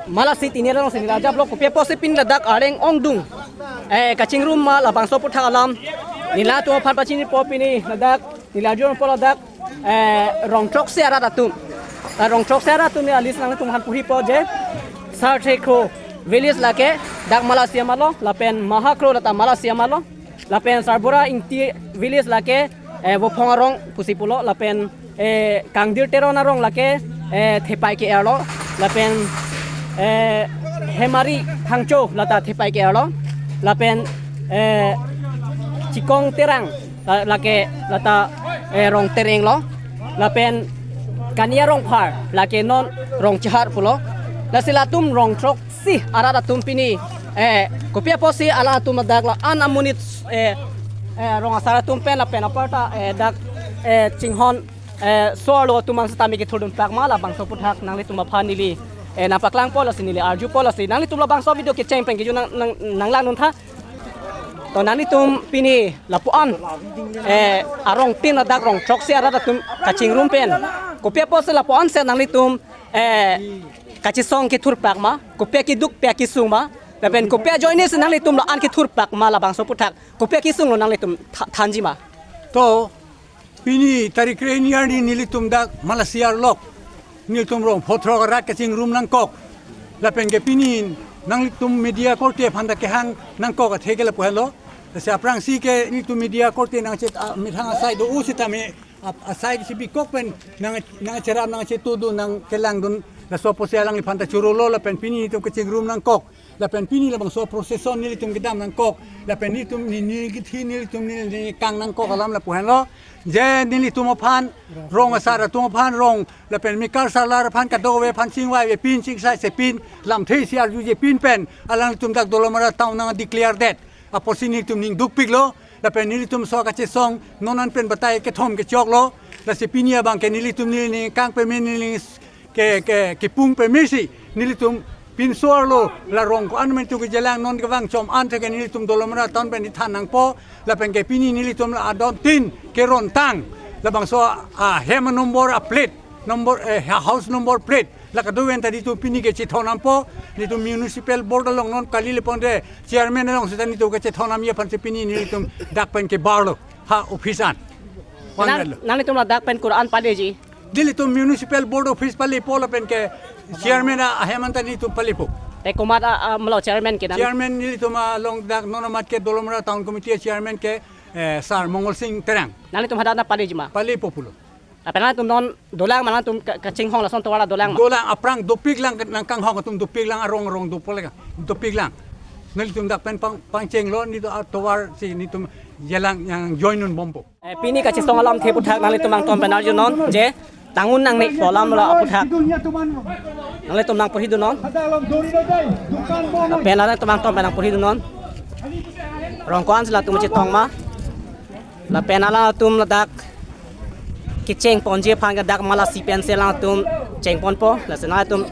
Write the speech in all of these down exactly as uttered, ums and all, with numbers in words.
Malasi tini along si neli arjaplo, kopi apotsi pini ladak areng ongdung, eh, kachingrum ma labangso aputhak alam neli atum aphan pachinipo. Pini ladak neli arjupo ladak, eh, rong throksi arat atum. Ah, rong throksi arat atum neli alis nanglitum aphan puripo je Sarthekro village lake dak Malasi amalo, lapen Mahakro lata Malasi amalo, lapen Sarbura Ingti village lake, eh, Vophong arong pusi pulo, lapen, eh, Kangdir Teron arong lake, eh, Thepai ke-erlo, lapen, eh, Hemari Thangcho lata Thepai ke-erlo, lapen, eh, Chikong Terang la-, lake lata, eh, Rong Tereng lo, lapen Kania Rongphar lake non Rong Chehar pulo. Lasi latum rong throksi arat atum pini, eh, kopi apotsi alanglitum dak la-an amonit, eh, eh, rong asar atum pen lapen aparta, eh, dak, eh, chinghon, eh, so-arlo atum an setame kethurdun plak ma labangso aputhak nanglitum aphan neli, eh, nangpaklangpo, lasi neli arjupo, lasi nanglitum labangso video kecheng pen kejun nang, nang, nanglangdun tha. To nanglitum pini lapu-an, eh, arong tin ladak rong throksi arat atum kachingrum pen kopi apotsi lapu-an si nanglitum, eh, kachesong kethur plak ma, kopi akeduk pi akesung ma, lapen kopi ajoine si nanglitum la-an kethur plak ma labangso aputhak, kopi akesung lo nanglitum tha-, thanji ma? To, pini tarik kre-hini arni nelitum dak Malasi arlo nelitum rong phothrok arat kachingrum nangkok. Lapen ke pini nanglitum media korte aphan ta kehang nangkok athe ke lapu henlo. Lasi aphrangsi ke nelitum media korte nangchet, ah, methang asai do-o setame, ah, asai si bikok pen nang, nangcherap nangchetudun nangkelangdun, laso apotsi alangliphan ta chorolo, lapen pini nelitum kachingrum nangkok. Lapen pini labangso procession nelitum kedam nangkok. Lapen nelitum ni, ni kithi nelitum ni, ni kang nangkok alam lapu henlo. Je nelitum aphan, rong asar atum aphan, rong, lapen mekar sarlar aphan, kadokave aphan chingvai vepin, chingsai sepin, lamthe isi arjujepin pen alanglitum dak Dolamara town nang declare det apotsi nelitum ning dukpiklo. Lapen nelitum so kachesong non an pen batai kethom kechoklo. Lasi pini abang ke nelitum neli ning kang peme neli ke, ke, kepung pemesi nelitum pinso-arlo la rong ko-an men tu kejelang non kevang chom an thek nelitum Dolamara town pen than nangpo. Lapen ke pini nelitum la adon tin keron tang, labangso ahem number a plate number, eh, ha-, house number plate la kadokave ta nelitum pini kechethon nampo. Nelitum municipal board along non kali lepon de chairman along seta nelitum kechethon namji aphan si pini nelitum dak pen kebarlo ha office an. Nang, nanglitum ladak pen Quran paleji? Nelitum municipal board office palepo lapen ke chairman a-, ahem an ta nelitum palepo. Te komat a, a, malo chairman ke nang? Chairman nelitum along dak non amat ke Dolamara town committee chairman ke, eh, sir Mongol Sing Terang. Nanglitum hadak ta paleji ma? Palepo pulo. Lapen nanglitum non dolang ma, nanglitum ka-, kachinghong lason tovar la dolang ma? Dolang, aphrang dopiklang, nangkanghong atum dopiklang, arong arong dopo leka, dopiklang. Nelitum dak pen pang, pangchenglo, nelitum atovar si nelitum jelang nangjoinun bompo. Eh, pini kachesong alamthe aputhak nanglitum nangtum pen arjunon je tangun nangne pu alam la aputhak nanglitum nangpurhidunnon. Lapen nanglitum nangtum pen nangpurhidunnon. Rong ko-an si latum chetong ma. Lapen alangtum ladak kecheng ponji aphan ke dak Malasi pensi alangtum chengponpo. Lasi nanglitum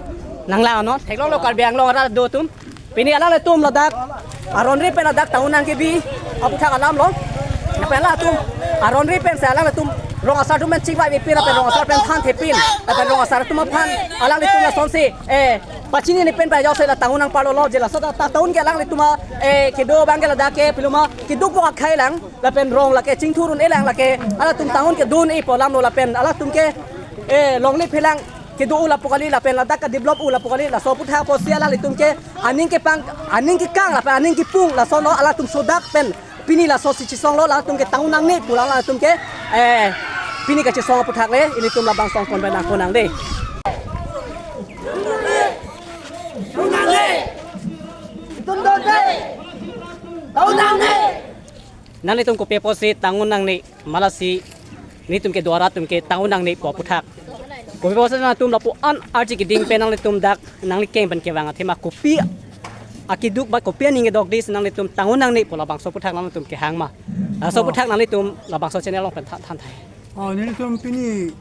nanglang non. Theklonglo Karbi Anglong arat do atum. Pini alanglitum ladak aron ri pen ladak tangun nangkebi aputhak alam lo. Lapen latum aron ri pen si alanglitum rong asar atum pen chingvai vepin lapen rong asar pen thanthepin. Lapen rong asar atum aphan alanglitum lasonsi, eh, pachinine pen pajok si la tangun nangparlolo je laso ta, ta tangun ke alanglitum a, eh, kedo abang ke ladak ke piluma keduk bok akhai lang. Lapen rong lake chingthur un-e lang, lake halatum tangun kedo un-e pu alam lo, lapen halatum ke, eh, longle phelang kedo-o lapu kali, lapen ladak ke develop-o lapu kali, laso aputhak apotsi alanglitum ke aning kepang, aning kekang, lapen aning kepung, laso lo halatum sodak pen pini laso si chesonglo, halatum ke tangun nangne pu halatum ke, eh, pini kachesong aputhak le, ilitum labangso angkon pen nangkok nang dei. Nanglitum kopi apotsi tangun nangne, Malasi nelitum kedo arat atum ke tangun nangne pu aputhak? Kopi apotsi nanglitum lapu-an arje keding pen nanglitum dak nanglikeng pen kevang athema, kopi akeduk ba kopi aning kedok dei si nanglitum tangun nangne pu labangso aputhak nanglitum kehang ma? Laso Oh. aputhak nanglitum labangso channel along pen than, than thai. Oh, nelitum pini,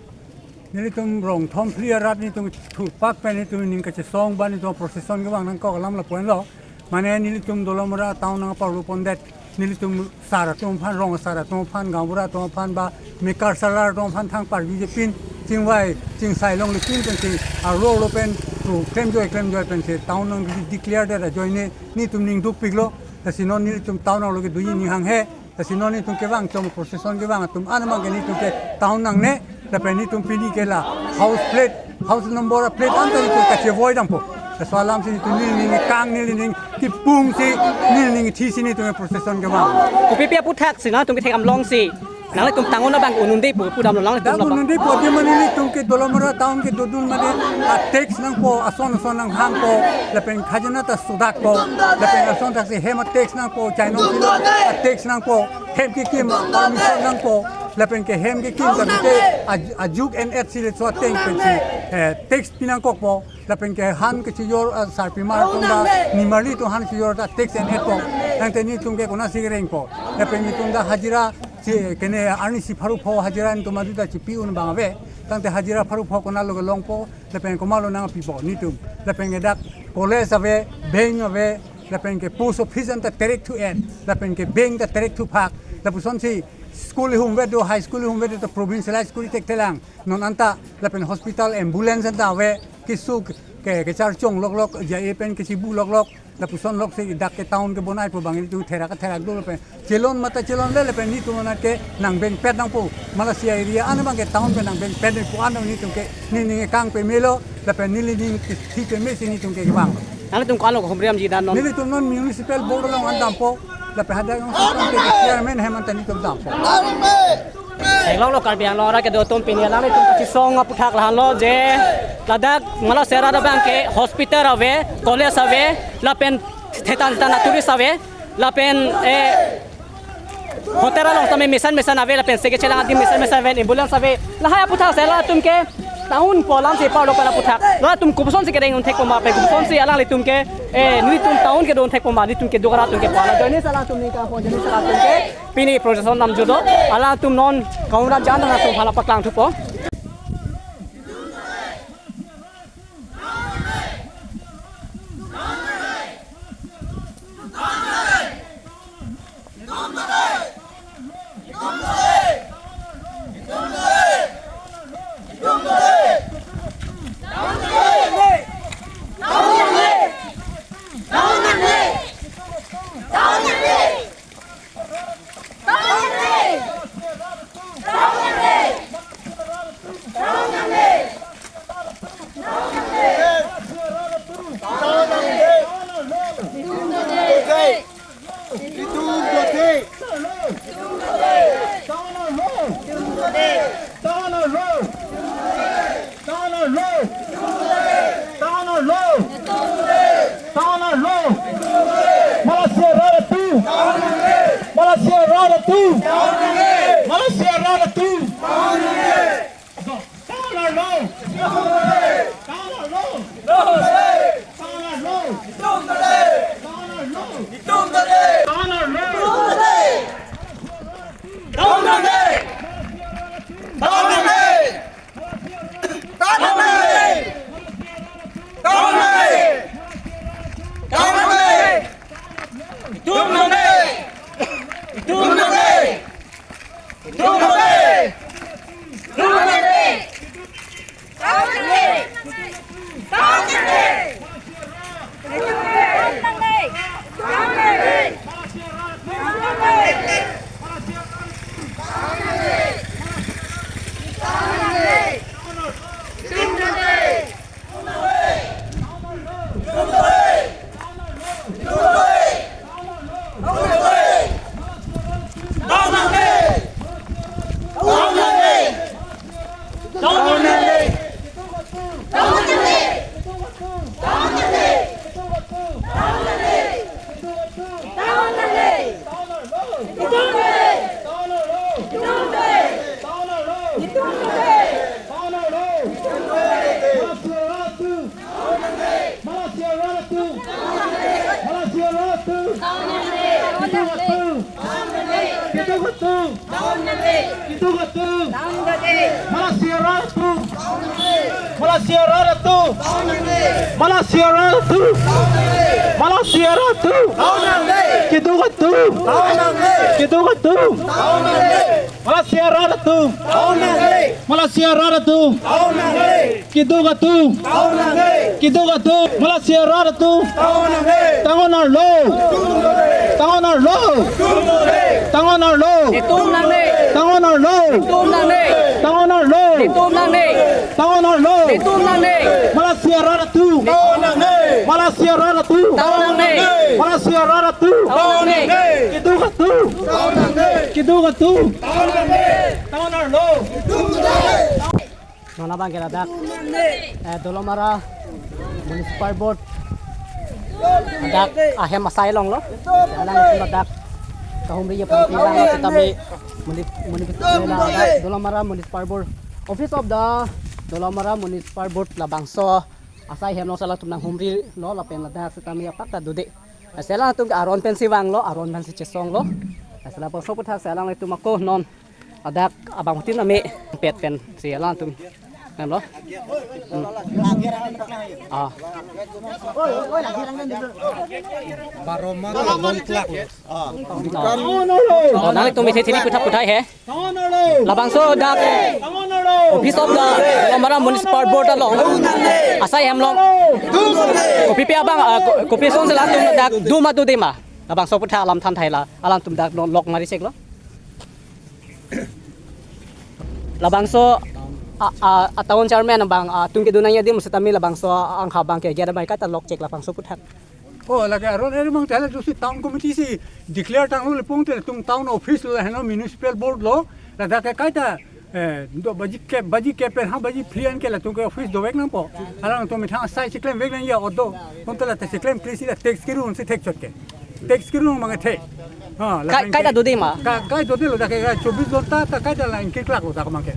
nelitum rong thom phli arat nelitum thurpak pen nelitum ning kachesong ba nelitum procession kevang nangkok alam lapu henlo. Mane nelitum Dolamara town nangparlo pondet, nelitum sar atum aphan, rong sar atum aphan, gaonbura atum aphan ba mekar sarlar atum aphan thang parjujepin, chingvai chingsai longlepin pen si arlo arlo pen Klemjoi, klemjoi pensi town nang declare det ajoine netum ning dukpiklo. Lasi non nelitum town nanglo kedo ning hanghe. Lasi non netum kevang chom procession kevang atum an abang ke netum ke town nangne. Lapen netum pini ke la house plate, house number plate anta netum kachevoi dampo. Laso alamsi netum nelining kang, nelining kipungsi, nelining thisi netum procession kevang. Kopipi aputhak si nangtum kethek damlongsi nanglitum town abang un-unde pu, pudamlo nanglitum Dak abang. Un-unde pu, adi mane netum ke Dolamara town kedodun mane a tax nangpo, ason ason nanghangpo, lapen khajana ta sodakpo, lapen ason thaksi hem a tax nangpo, chainong kilo a tax nangpo, hem kekim a permission nangpo, lapen ke hem kekim ta bite a, ajuk en et si le so ateng pensi, eh, tax pinangkokpo, lapen ke han kechijor, ah, sarpimar atum ba nimarli atum han kechijor ta tax en etpo. Tangte netum ke konatsi kerengpo. Lapen netum ta hajira si kene arnisi pharo pho hajira netum adu ta chipi un abang ave. Tangte hajira pharo pho konatlo kelongpo, lapen komatlo nangpipo netum. Lapen ke dak college ave, bank ave, lapen ke post office anta terek thu-et, lapen ke bank ta terek thuphak. Lapusonsi school ihum ave do, high school ihum ave do, ta provincialized kuri thekthelang. Non anta lapen hospital, ambulance anta ave, keso ke, kecharchong loklok, J I A pen kechibu loklok, lapuson loksi dak ke town kebonaipo abang netum therak therak do lapen chelon mata chelonle lapen netum anat ke nang bengpet nangpo. Malasi area an abang ke town pen nang bengpet nangpo, an netum ke nening kang pemelo lapen nelining thi pemesi netum ke kevang. Nangtum ko-anlo humriamji dan non? Nelitum non municipal board along an dampo, lapen hadak along sitang ke chairman hem anta netum dampo. Theklonglo Karbi Anglong arat kedo atum, pini alanglitum kachesong aputhak lahenlo je ladak Malasiya arat abang ke hospital ave, college ave, lapen thetan thetan a tourist ave, lapen, eh, hotel along tame mesen mesen ave, lapen seke chelang adim mesen mesen ave, ambulance ave. Lahai aputhak si latum ke town pu alamsi parlo pen aputhak. Latum kopusonsi kereng un thekpo ma, pen kopusonsi alanglitum ke, eh, netum town kedo un thekpo ma, netum keduk arat atum ke pu alam ajoine si latum ning kangpo, ajoine si latum ke pini procession namjudo. Alangtum non kaumran jan atum hala paklang thupo. Malasiya arat atum! Malasiya arat atum! Malasiya arat atum! Town arlo! Town arlo! Town arlo! Town arlo! Town arlo! Town arlo! Town arlo! Town arlo! Town arlo! Town arlo! Malasiya arat atum! Malasiya arat atum! Kiduk atum! Kiduk atum! Kiduk atum! Malasiya arat atum! Malasiya arat atum! Malasiya arat atum! Malasiya arat atum! Kiduk atum! Kiduk atum! Malasiya arat atum! Malasiya arat atum! Kiduk atum! Keduk atum, Malaysia rat atum. Town nangne. Town arlo. Town arlo. Town arlo. Town arlo. Netum nangne. Town arlo. Netum nangne. Town arlo. Netum nangne. Town arlo. Netum nangne. Malaysia rat atum. Town nangne. Malaysia rat atum. Town nangne. Malaysia rat atum. Town nangne. Keduk atum. Town nangne. Keduk atum. Town nangne. Town arlo. Non abang ke ladak, eh, Dolamara Municipal Board ladak ahem asai along lo. Alang ladak kahumri aphan si vanglo sitame muni-, muni-, ladak Dolamara Municipal Board, Office of the Dolamara Municipal Board labangso asai ahem along si alangtum nanghumrilo lapen ladak sitame apak ta dode. Lasi alangtum ke aron pensi vanglo, aron pensi chesonglo. Lasi labangso aphuthak si alanglitum ako non ladak abangphutin name pet pensi alangtum nemlo. Hmm. Ah. Oh, nanglitum isi thini puthak puthai he. Labangso dak Office of the Dolamara Municipal Board along asai ahem along kopi pi abang, ah, ko-, kopi asonsi latum dak do ma dode ma? Labangso aphuthak alam than thai la alangtum dak lok mari cheklo. Labangso a, a, a town chairman abang, a, atum kedo nangji adim sitame labangso angha abang ke gera bai kaita lok chek labangso aphuthak. Oh, lake aron eri mang tele josi town committee si declare tanglo le pon tele tum town office lo heno municipal board lo, ladak ke kaita, eh, do baji ke, baji ke pen ha baji phli an ke latum ke office dovek nangpo. Alangtum methang asai si klemvek nangji odo. Pon tele ta si klemkle si la tax kirun si thekchot ke. Tax kirun mang the. Ha, la Kai, kaita dode ma? Ka, kai dodelo dak ke, ka chobis ghonta ta kaita la ingkir klak lo dak mang ke.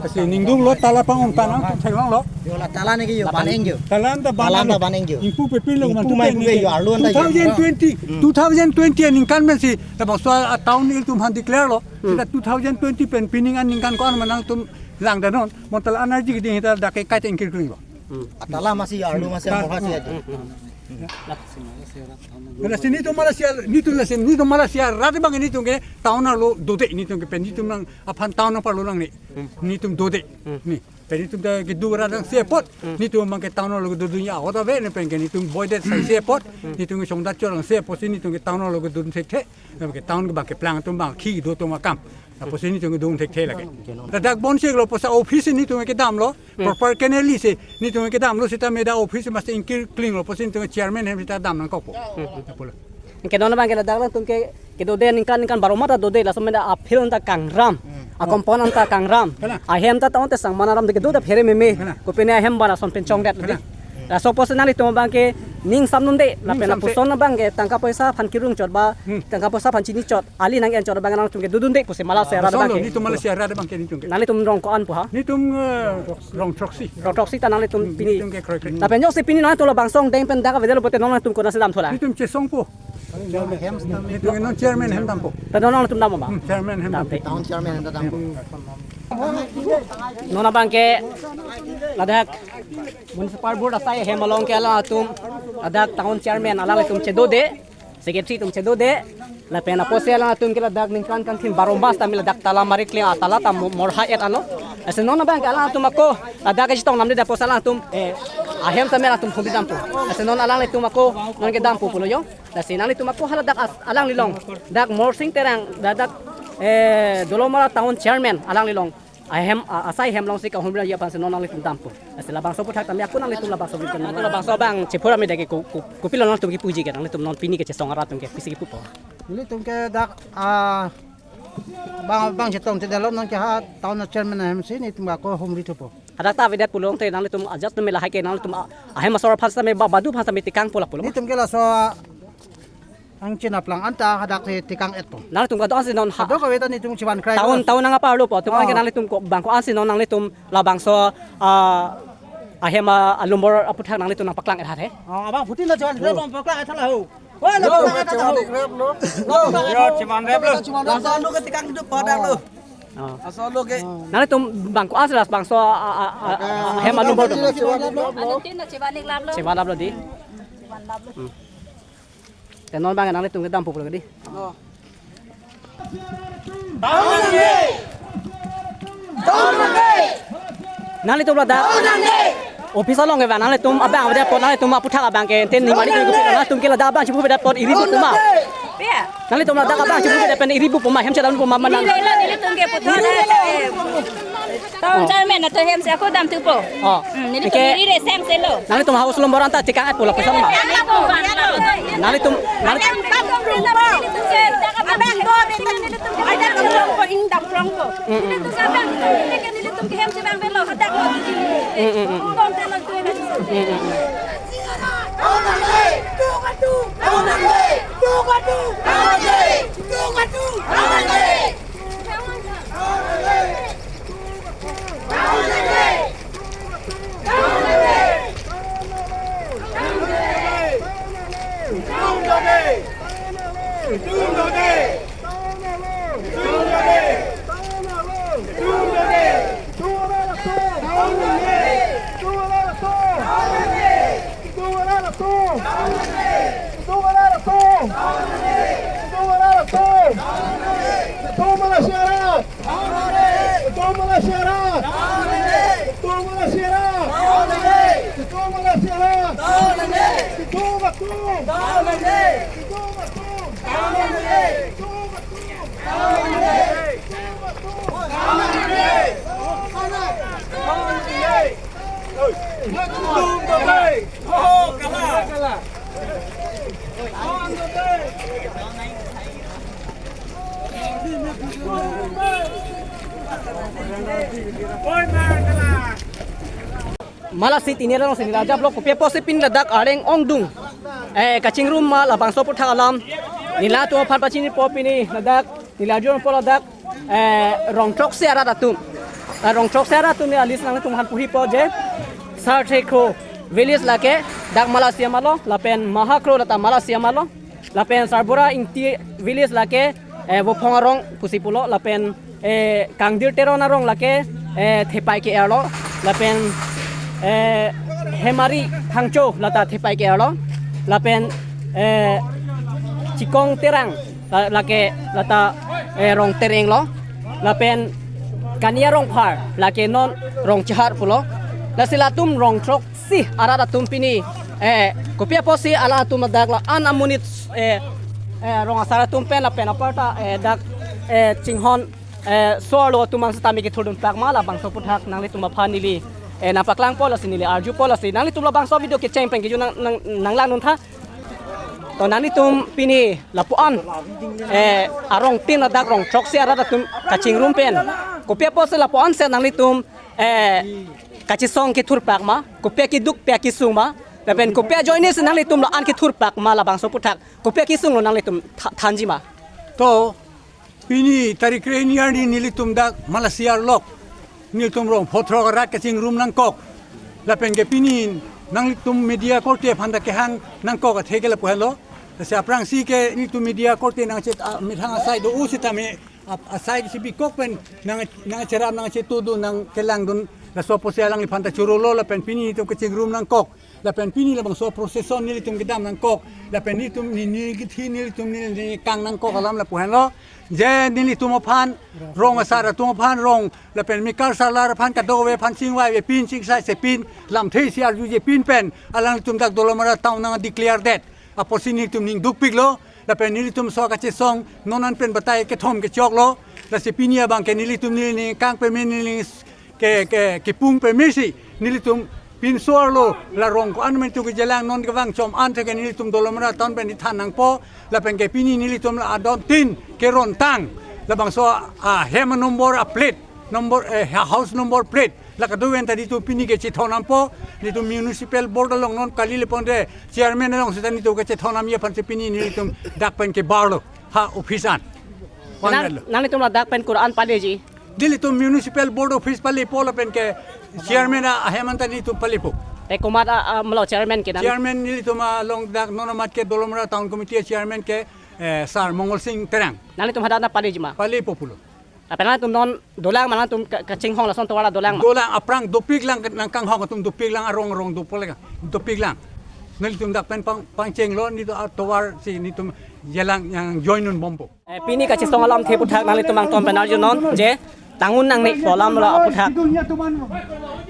Lasi ningdung lo tala pang-ong ta nangtum theklonglo. Yo la tala ne ke yo, Tala. Baneng yo. Tala ta Tala baneng ta yo. Baneng yo. Ingpu pepin lo Ingpu man tu mai pen pu ne ke yo, arlo anta yo. Two thousand twenty, Hmm. two thousand twenty aningkan pensi labangso a town ilitum aphan declare lo. Hmm. Seta two thousand twenty pen pining aningkan ko-an ma nangtum langdamnon. Bonta la energy keding seta dak ke kaita ingkir kring lo. Hmm. Atala masi yo, arlo masi, Ta- morha si aja. Hmm, hmm. Lasi netum Malaysia, netum lasi, netum Malaysia rat abang netum ke town arlo dode netum ke pen netum nang aphan town nangparlo nangne. Hmm. Netum dode. Hmm. Ne. Pen netum ta kedo rat nangsi apot. Hmm. Netum abang ke town arlo kedo dunji ahut ave ne pen ke netum boy det sai si apot. Hmm. Netum ke songdat chor nangsi apotsi netum ke town arlo kedo thekthe. Ne ke town ke abang keplang atum abang khi do atum akam. Apotsi netum kedo thekthe lake. Ladak bon si lo posa office netum kedamlo. Hmm. Proper keneli si netum kedamlo sitame dak office masi ingkir klinglo apotsi netum chairman ahem sita dam nangkokpo. Hmm. Apotlo. Ke non abang ke ladak alangtum ke kedode ningkan ningkan baro ma ta dode, laso mena a-field ta kangram. Hmm. A-compound ta kangram. Kana? Ahem ta town te sang mana ram de kedo ta phere meme. Kana? Kopine ahem bana son pen chongdet Kana? Lagi. Laso apotsi nanglitum abang ke ning samnunde, Ning lapen samse. Lapuson abang ke tangka poisa aphan kirung chot ba, Hmm. tangka poisa aphan chini chot, ali nang-en chot abang nangtum ke dodunde pusi Malaysia rat Laso abang lo, ke. Netum Malaysia rat abang ke netum ke. Nanglitum rong ko-an pu ha? Netum, eh, rong throksi. Rong throksi ta nanglitum Hmm, pini. Netum ke kroikre. Lapen jongsi pini nangtum labangso angdeng pen dak avedetlo pote nangtum konatsi damthu la? Netum chesongpo. Netum non chairman ahem dampo. Ta non nangtum dam ma? Hmm, chairman ahem dampo. Damte. Town chairman ahem dampo. Non abang ke ladak municipal board asai ahem along ke alangtum ladak town chairman alanglitum chedode, secretary atum chedode, lapen apotsi alangtum ke ladak ningkan kangthim baro ma sitame ladak tala mari kling atala ta mo-, morha et alo. Lasi non abang ke alangtum ako ladak kachetong namde apotsi alangtum, eh, ahem sitame alangtum humri dampo. Lasi non alanglitum ako non kedampo pulo yo. Lasi nanglitum ako haladak as-, alanglilong dak Morsing Terang, dak, dak, eh, Dolamara town chairman alanglilong ahem, a-, asai ahem alongsi kahumri aphansi non nanglitum dampo. Lasi labangso aphuthak tame ako nanglitum labangso aphuthak. Labangso abang chepura me dak ke ko-, ko-, kopilo nangtum kepuji ke nanglitum non pini kechesong arat atum ke pisi kepupo? Netum ke dak, ah, bang, bang chetong te dalom nang ke ha town chairman ahemsi netum ako humri thupo. Hadak ta avedet pulo te nanglitum ajat tum lahai ke nanglitum a-, ahem asor aphan sitame ba-, badu aphan sitame tekangpo lapulo. Netum ke laso, ah, angchin aplang anta hadak si tekang-etpo. Nanglitum kedo-ansi non ha. Kedo kave ta netum chivan krai Town, ko. Town nang aparlopo. Atum Oh. ke nanglitum ko bang ko-ansi non nanglitum labangso, ah, ahem, ah, alumbor aphuthak nanglitum nangpaklang-et hat he. Oh, abangphutin ta chivan krai, Hmm. abang paklang-et tha la ho. Wah, la Yo, paklang-et tha chivan ho. Krai lo. Yo, chivan krai lo. Chivan krai. Laso anu ke tekang kedo padak lo. Oh. Laso anu ke. Nanglitum bang ko-ansi labangso, ah, ah, ah, ah, ahem alumbor. Chivan krai lo. Anu tin ta chivan ik lap lo. Chivan lap lo di. Chivan lap lo. Hmm. Te non abang nanglitum kedampo pulo ke di. Nanglitum ladak. Office along ke bang, nanglitum abang avedet apot, nanglitum aputhak abang ke, ten ni mari ke nanglitum ke ladak abang chipuvedet apot iri bu puma. Ya. Nanglitum ladak abang chipuvedet pen iri bu puma, hem chedan puma mana. Iri lo, nelitum ke puthot, eh, town chairman atum hem si ako dam thupo. Oh. Hmm, nelitum ke iri resem selo. Nanglitum house number anta chekang et pula pesan ma. Nanglitum, nanglitum. Abang do, abang do, nelitum ke dam prong ko, ing dam prong ko. Mm, mm. Nelitum ke hem si bang velo, hadak lo. Mm, mm, mm. Tom telo tu. Mm, mm, mm. Malasi tini arong si neli ajaplo, kopi apotsi pini ladak areng ongdung, eh, kachingrum ma labangso aputhak alam nelitum aphan pachinipo. Pini ladak neli arjupo ladak, eh, rong throksi arat atum. Eh, rong throksi arat atum neli alis nanglitum aphan puhipo je, Sarthekro village lake dak Malasi amalo, lapen Mahakro lata Malasi amalo, lapen Sarbura Ingti village lake, eh, Vophong arong pusi pulo, lapen, eh, Kangdir Teron arong lake, eh, Thepai ke-er lo, lapen, eh, Hemari Thangcho lata Thepai ke-er lo, lapen, eh, Chikong Terang la-, lake lata, eh, rong Tereng lo, lapen Kania Rongphar lake non rong Chehar pulo. Lasi latum rong throksi arat atum pini, eh, kopi apotsi halatum dak la-an amonit, eh, eh, rong asar atum pen lapen aparta, eh, dak, eh, chinghon, eh, so-arlo atum mang setame kethurdun pak ma, labangso aputhak nanglitum aphan neli, eh, nangpaklangpo, lasi neli arjupo, lasi nanglitum labangso video kecheng pen kejut nang, nang, nanglang non tha. To nanglitum pini lapu-an, eh, arong tin ladak rong throksi arat atum kachingrum pen, kopi apotsi lapu-an si nanglitum, eh, kachesong kethur pak ma, kopi akeduk pi akesung ma, lapen kopi ajoine si nanglitum la-an kethur pak ma, labangso aputhak kopi akesung lo nanglitum tha-, thanji ma? To, pini tarik kre-hini arni nelitum dak Malasi arlo nelitum rong pho throk arat kachingrum nangkok. Lapen ke pini nanglitum media korte aphan ta kehang nangkok athe ke lapu henlo. Lasi aphrangsi ke nelitum media korte nangchet, ah, methang asai do-o sitame ap-, asai si bikok pen nang, nangcherap nangchetudun nangkelangdun, laso apotsi alangliphan ta chorolo, lapen pini nelitum kachingrum nangkok. Lapen pini labangso procession nelitum kedam nangkok. Lapen nelitum ni, ni kithi nelitum ni, ni kang nangkok alam lapu henlo. Je nelitum aphan rong asar atum aphan rong, lapen mekar sarlar aphan kadokave aphan chingvaive pin, chingsai se pin, lamthe si arjuje pin pen alanglitum dak Dolamara town nang declare det apotsi nelitum ning dukpiklo. Lapen nelitum so kachesong non an pen batai kethom kechoklo. Lasi pini abang ke nelitum neli kang peme neli ke, ke, kepung pemesi nelitum pinso-arlo la rong ko-an mentu kejelang non kevang chom an theke nelitum Dolamara town pen ithan nangpo. Lapen ke pini nelitum la adom tin keron tang, labangso, ah, hem number a plate, number, eh, ha-, house number plate la kadokave ta nelitum pini kechethon nampo. Nelitum municipal board along non kali le ponte chairman along seta nelitum kechethon namji aphan si pini nelitum dak pen kebarlo ha office an. Nang, nangtum ladak pen kur-an paleji? Nelitum municipal board office palepo lapen ke chairman a-, ahem anta nelitum palepo. Te komat a, a, malo chairman ke nang? Chairman nelitum along dak non amat ke Dolamara town committee chairman ke, eh, sir Mongol Sing Terang. Nanglitum hadak na paleji ma? Palepo pulo. Lapen nangtum non dolang ma, nangtum ka-, kachinghon lason tovar dolang ma? Dolang, aphrang dopiklang nangkanghon atum dopiklang, arong arong dopo leka. Dopiklang. Nelitum dak pen pang, pangchenglo, nelitum atovar si nelitum jelang nangjoin dunbompo. Eh, pini kachesong alamthe aputhak nanglitum angton pen arjunon je, Tangun nangne pu alam lo aputhak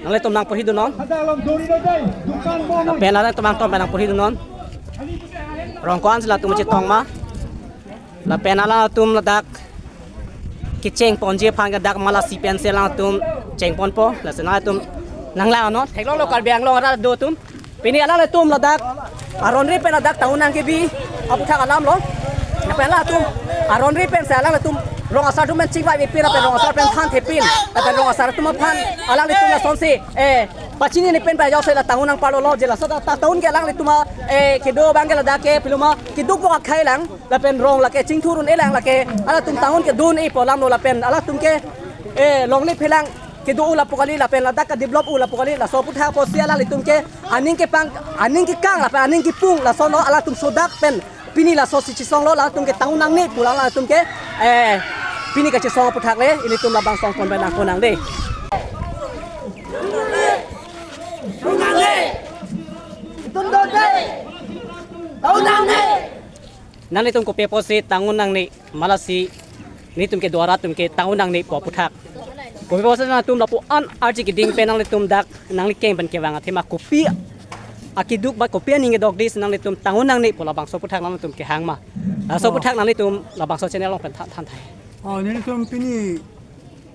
nanglitum nangporhi dunnon. Lapen nanglitum nangtum pen nangporhi dunnon. Rong ko-an si latum chetong ma. Lapen alangtum ladak kecheng ponji aphan ke dak Malasi pensi alangtum chengponpo. Lasi nanglitum nanglang non. Theklonglo Karbi Anglong arat do atum. Pini alanglitum ladak aron ri pen ladak tangun nangkebi aputhak alam lo. Lapen alangtum aron ri pensi alangtum rong asar atum pen chingvai pen lapen rong asar pen thanthepin. Lapen rong asar atum aphan alanglitum lasonsi, eh, pachinine pen pajok si la tangun nangparlo lo je laso ta tangun ke alanglitum, eh, kedo abang ke ladak ke piluma keduk bok akhai lang. Lapen rong lake chingthur un-e lang lake alangtum tangun kedun-e pu alam lo lapen alangtum ke, eh, longle phelang kedo-o lapu kali lapen ladak ke develop-o lapu kali laso aputhak apotsi alanglitum ke aning kepang, aning kekang lapen aning kepung laso lo alangtum sodak pen pini laso si chesong lo alangtum ke tangun nangne pu alangtum ke, eh, pini kachesong aputhak le ilitum labangso angkon pen nangkon nang de. Nanglitum kopi apotsi tangun nangne ma lasi nelitum kedo arat atum ke tangun nangne pu aputhak? Kopi apotsi nangtum lapu-an arje keding pen nanglitum dak nangli keng pen kevang athema kopi akeduk ba kopi aning kedok dei si nanglitum tangun nangne pu labangso aputhak nanglitum kehang ma? Laso Oh. aputhak nanglitum labangso channel along pen than than thai. Oh, nelitum pini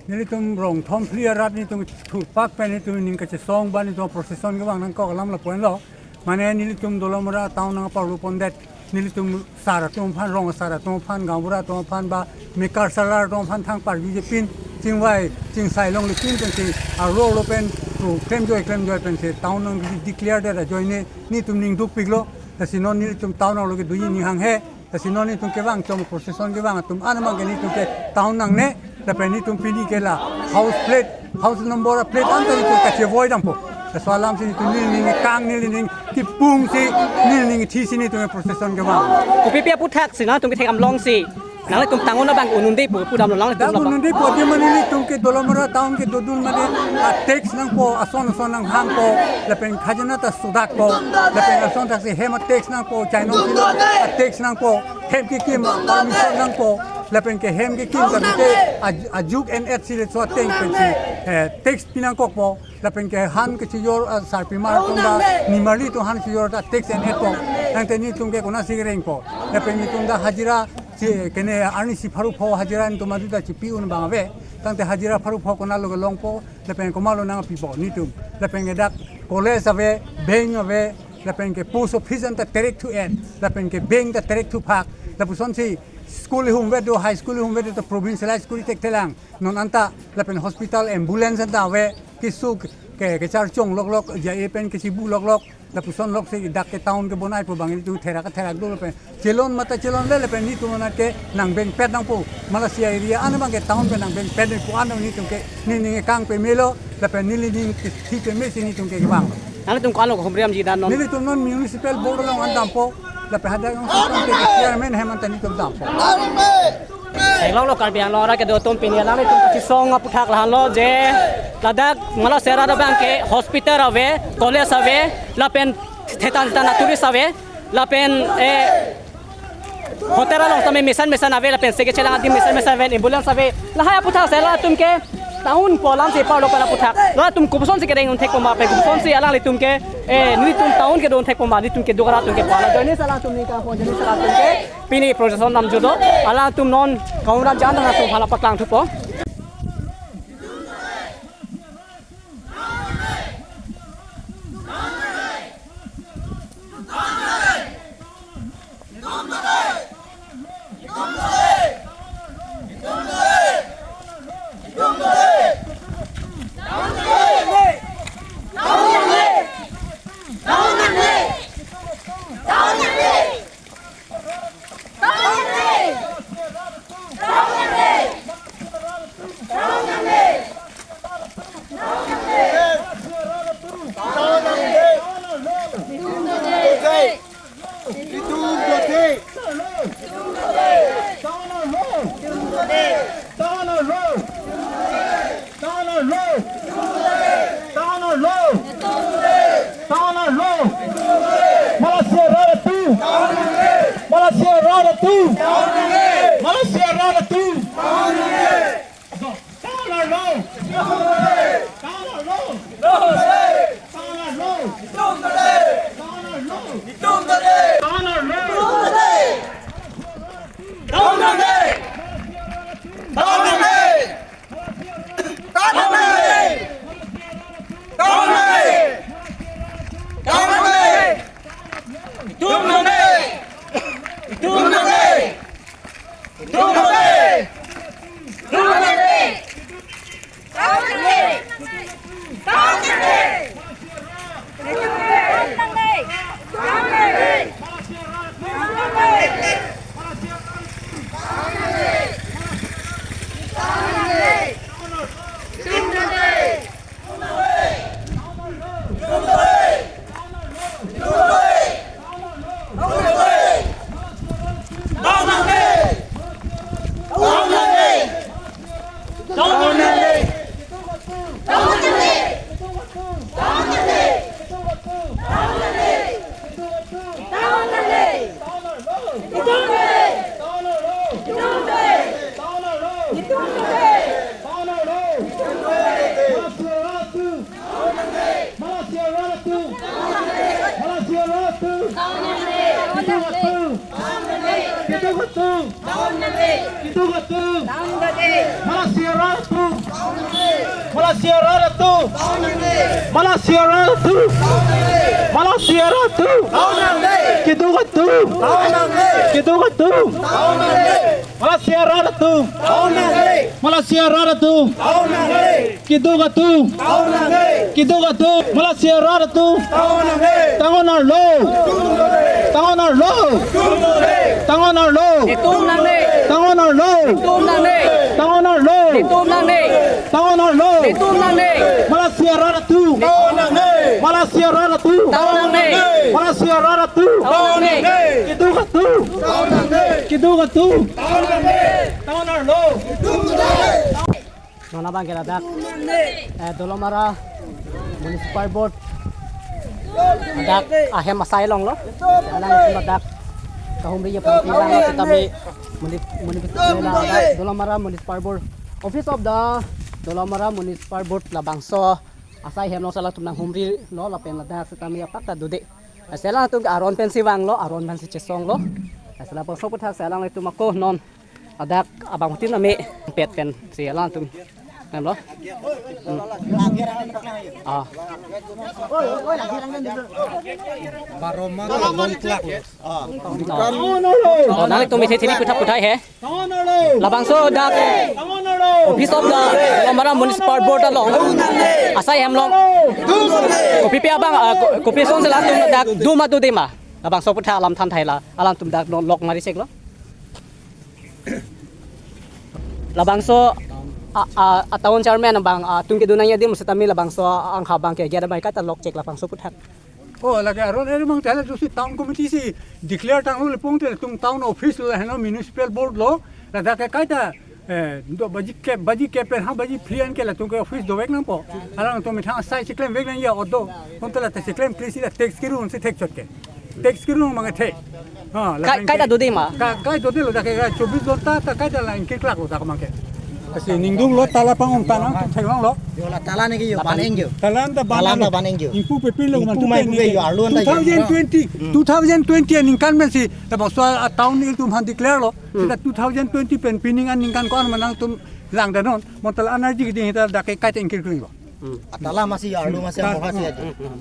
nelitum rong thom phli arat nelitum thurpak pen nelitum ning kachesong ba nelitum procession kevang nangkok alam lapu-an lo. Mane nelitum Dolamara town nangparlu pondet. Nelitum sar atum aphan, rong asar atum aphan, gaonbura atum aphan ba mekar salar atum aphan thang parju je pin chingvai chingsai longle pin pensi arlo lo pen pu klemjoi klemjoi pensi town nang declare det ajoine nelitum ning dukpiklo. Lasi non nelitum town nang lo kedoji ning hanghe. Lasi non nelitum kevang chom procession kevang atum an abang ke nelitum ke tangun nangne. Lapen nelitum pini ke la house plate, house number plate anta nelitum kachevoi dampo. Laso alam si nelitum nelining kang nelining kepung si nelining thi si nelitum procession kevang. Kopipi aputhak si nangtum kethek amlong si nanglitum tangun abang un-un dei pu pudamlo nanglitum Dak labang. Un-un dei pu adim mane nelitum ke Dolamara town ke dodun mane a tax nangpo, ason ason nanghangpo, lapen khajana ta sodakpo, lapen ason thaksi hem a tax nangpo, chainong kilo a tax nangpo, hem kekim permission nangpo, lapen ke hem kekim ta bite a, ajuk en et si le so ateng pensi, eh, tax pinangkokpo, lapen ke han kechijor, ah, sarpimar atum ta nimarli atum han chijor ta tax en etpo. Tangte nelitum ke konatsi kerengpo. Lapen nelitum ta hajira si kene arnisi pharo pho hajira nelitum adu ta chipi un abang ave. Tangte hajira pharo pho konatlo kelongpo, lapen komatlo nangpipo nelitum. Lapen ke dak college ave, bank ave, lapen ke post office anta terek thu-et, lapen ke bank ta terek thuphak. Lapusonsi school ihum vet do, high school ihum vet do ta provincialize kori thekthelang. Non anta lapen hospital ambulance anta ave, keso ke, kecharchong loklok, J I A pen kechibu loklok, lapuson lok si dak ke town kebonaipo abang nelitum therak therak do lapen chelon mata chelonle lapen nelitum anat ke nang bengpet nangpo. Malasi area an abang ke town pen nang bengpet pu an nelitum ke nelining kang pemelo lapen nelining thi peme si nelitum ke kevang. Nanglitum ko-an lo humriamji dan non? Nelitum non municipal board along an dampo. Lapen hadak along si tangte chairman hem anta nelitum dampo. Theklonglo Karbi Anglong arat kedo atum pini alanglitum kachesong aputhak lahenlo je ladak Malasi arat abang ke hospital ave, college ave, lapen thetan thetan a tourist ave, lapen, eh, hotel along tame mesan mesan ave, lapen seke chelang adim mesan mesan ave, ambulance ave. Lahai aputhak si alangtum ke tangun pu alam si parlo pen aputhak. Alangtum kopuson si kereng un thekpo ma pen kopuson si alanglitum ke, eh, nelitum tangun kedo un thekpo ma, nelitum kedo arat atum ke pu alam. Join si alangtum ning kangpon, join si alangtum ke pini procession namjudo. Alangtum non kaung ran jan alangtum hala paklang thupo. Malasi arat atum! Malasi arat atum! Malasi arat atum! Itum de. Town arlo. Itum de. Town arlo. Itum de. Town arlo. Itum de. Malaysia arat atum. Malaysia arat atum. Malaysia arat atum. Kiduk atum. Kiduk atum. Kiduk atum. Malaysia arat atum. Malaysia arat atum. Malaysia arat atum. Malaysia arat atum. Kiduk atum. Kiduk atum. Malaysia arat atum. Malaysia arat atum. Kiduk atum. Kiduk atum. Malaysia arat atum. Town arlo. Town arlo. Town arlo. Itum nangne. Town arlo. Itum nangne. Town arlo. Itum nangne. Town arlo. Itum nangne. Malaysia arat atum. Malaysia arat atum. Town nangne. Malaysia arat atum. Town nangne. Kiduk atum. Kiduk atum. Town arlo. Non abang ke ladak, eh, Dolamara Municipal Board ladak ahem asai along lo. Alangtum ladak kahumri aphan pi abang sitame muni-, muni-, ladak Dolamara Municipal Board, Office of the Dolamara Municipal Board labangso asai ahem along si alangtum nanghumri lo lapen ladak sitame apak ta dode. Lasi alangtum ke aron pensi vanglo, aron pensi chesonglo. Lasi labangso aphuthak si alanglitum ako non ladak abang tin ame pet pensi alangtum nemlo. Hmm. Ah. Oh, nanglitum ithi thili puthak puthai he. Labangso dak Office of the Dolamara Municipal Board along asai ahem along kopi pi abang, ah, ko-, kopi asonsi latum dak do ma dode ma? Labangso aphuthak alam than thai la, alangtum dak lok mari cheklo. Labangso a, a, a town chairman abang, a, atum kedo nangji adim sitame labangso angha abang ke gera bai kaita lok chek labangso aphuthak. Oh, lake aron eri mang tele tusi town committee si declare tanglo le pong tele tum town office lo heno municipal board lo, ladak ke kaita, eh, do baji ke, baji ke pen ha baji free an ke latum ke office dovek nangpo. Alangtum methang asai chiklem vek nangji odo. Pon tele ta chiklem klisi la tax kirun si thek chot ke. Tax kirun mang the. Ha, la kai, kaita dode ma? Ka-, kai dode lo dak ke, ka chobis ghonta ta kaita la ingkir klak lo dak mang ke. Lasi ningdung lo tala pang-ong tanang tu theklong lo. Yo la tala ne ke yo ban eng yo. Tala ta ban Tala lo. Ta ban eng yo. Ingpu pepin lo Ingpu man tu mai pen pu ni ke yo, arlo anta yo. Two thousand twenty, Hmm. two thousand twenty aningkan pensi labangso a town ilitum aphan declare lo. Hmm. Seta two thousand twenty pen pining aningkan ko-an ma nangtum langdamnon. Mon tala energy ke ding ta dak ke kaita ingkir kling lo. Hmm. Atala masi yo, arlo masi Ta-, amor masi hmm. aja. Hmm, hmm.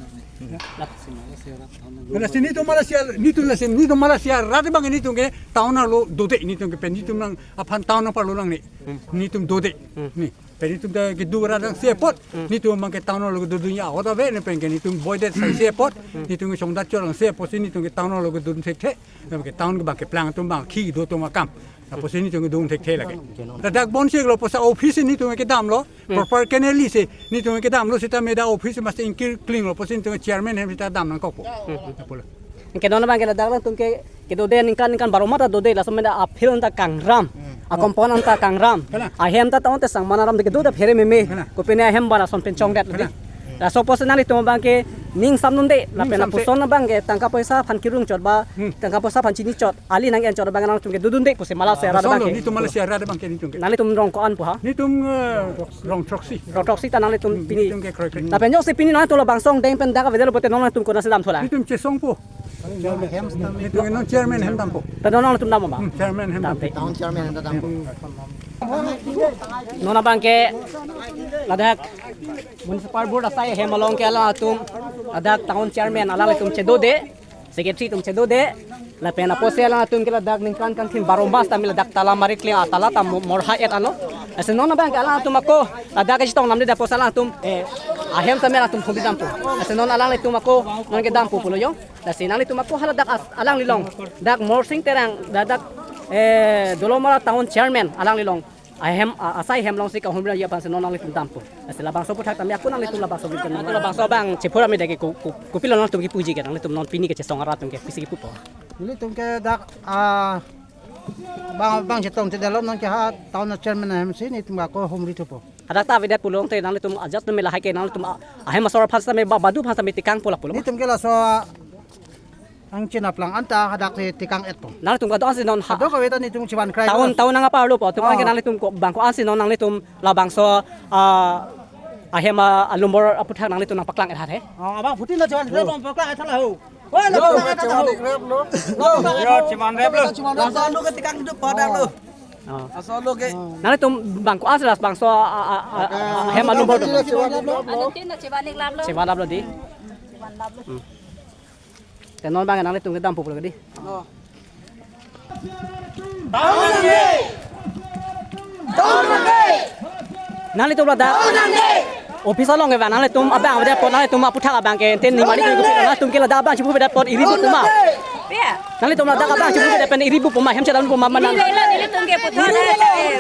Lasi nitum Malaysia, nitum lasi, nitum Malaysia arat abang nitum ke town arlo dode nitum ke pen nitum nang aphan town nangparlo nangne. Hmm. Nitum dode. Hmm. Ni. Pen nitum ta kedo arat nangse apot. Hmm. Nitum abang ke town arlo dode nya ahot ave ne pen ke nitum boydet saise apot. Hmm. Nitum ke chongdat chor nangse apotsi nitum ke town arlo dodun thekthe. Nitum ke town ke abang keplang atum abang khi do atum akam. Apotsi nitum ke dodun thekthe lake. Ladak bon si lo posa office nitum kedam lo. Hmm. Proper keneli si nitum kedam lo sitame dak office masi ingkir kling lo apotsi nitum chairman hem sita dam nangkokpo. Hmm. Apotlo. Anke non abang ke ladak alangtum ke, kedode aningkan aningkan baro ma ta dode, laso mena a-field ta kangram, Hmm. a-compound ta kangram, Kalang. ahem ta town te sang mana ram de kedo ta phere meme, Kalang. Kopine ahem ba lason pen chongdet Kalang. Laso apotsi nanglitum abang ke ning samnunde, Ning lapen samse. Lapuson abang ke tangka poisa aphan kirung chot ba, Hmm. tangka poisa aphan chini chot, ali nang-en chot abang nangtum ke dodunde pusi Malaysia arat Lason abang lo, ke. Nitum Malaysia arat abang ke nitum ke. Nanglitum rong ko-an pu ha? Nitum, eh, rong throksi. Rong throksi ta nanglitum Hmm, pini. Nitum ke kroikre. Lapen jongsi pini nangtum labangso angdeng pen dak avedetlo pote nangtum konatsi damthu la? Nitum chesongpo. Nitum non chairman hem dampo. Ta non nangtum dam ma? Hmm, chairman hem dampo. Town chairman hem dampo. Non abang ke ladak municipal board asai ahem along ke alangtum ladak town chairman alanglitum chedode, secretary atum chedode, lapen apotsi alangtum ke ladak ningkan kangthim baro ma sitame ladak tala mari kling, atala ta mo-, morha et anlo. Lasi non abang ke alangtum ako ladak kechetong namde apotsi alangtum, eh, ahem sitame alangtum thumri dampo. Lasi non alanglitum ako non kedampo pulo yo. Lasi nanglitum ako haladak as-, alanglilong. Dak Morsing Terang, dak, dak, eh, Dolamara town chairman alanglilong. Ahem, a-, asai ahem alongsi kahumri aphansi non nanglitum dampo. Lasi labangso aphuthak tame ako nanglitum labangso video nang. Labangso abang chepur ami dak ke ko-, ko-, kopilo nangtum kepuji ke nanglitum non pini kechesong arat atum ke pisi kepupo. Nelitum ke dak, ah, bang, bang chetongtedetlo non ke ha town chairman ahemsi nelitum ako humri thupo. Hadak ta avedet pulote nanglitum ajat me lahai ke nanglitum a-, ahem asor aphan sitame ba-, badu aphan sitame tekangpo lapulo. Nelitum ke laso, ah, Nangchinaplang anta hadak si tekang-etpo. Nanglitum kedo-an si non ha- Kadokave ta netum chivan krai. Town, town nang aparlo po. Tum Oh. Ke nanglitum ko bang ko-an si non nanglitum labangso, ah, ahem, ah, alumbor aputhak nanglitum nangpaklang-et hat he. Oh, abang phutin lo chivan krai, Oh. Bang paklang-et tha la ho. Oi, lo, lo, lo, lo, chivan lo. Lo, lo, Yo, chivan rep lo. Chivan rep. Laso lo ke tekang kedo padak lo. Oh. Laso lo ke. Nanglitum bang ko-an si labangso, ah, ah, ah, ah, ahem alumbor do. Chivan rep lo. Anuttin chivan-ik lap lo. Chivan lap lo di. Hmm. Te non bang nanglitum kedam pup lo di. Oh. Nanglitum ladak office along ke bang nanglitum abang avedet apot nanglitum aputhak abang ke te ningmani tu nanglitum ke ladak abang chipuvedet apot iri bu puma. Ya. Nanglitum ladak abang chipuvedet pen iri bu puma hem chedam puma manang. Neli, nelitum ke puthak dak, eh,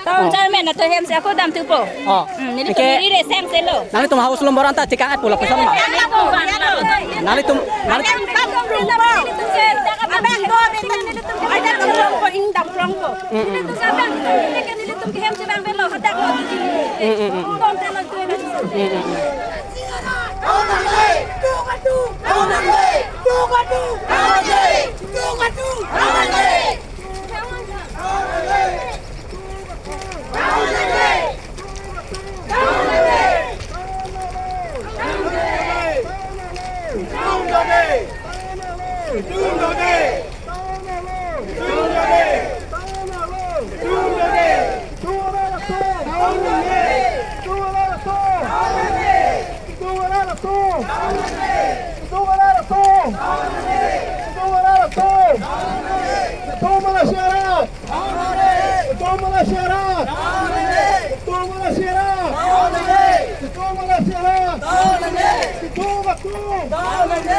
town chairman atum hem si ako damthupo. Oh. Hmm, nelitum Oke. Iri re sem selo. Nanglitum house alumbor anta tekang-etpo lapuson ma. Nanglitum, nanglitum. Toma la sierra! Toma la sierra! Toma la sierra! Toma la sierra! Toma tu! Toma tu!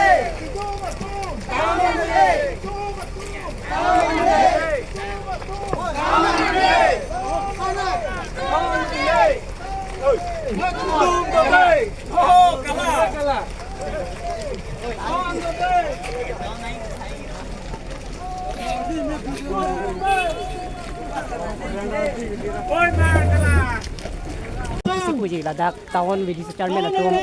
Puji ladak town V D C chairman atum,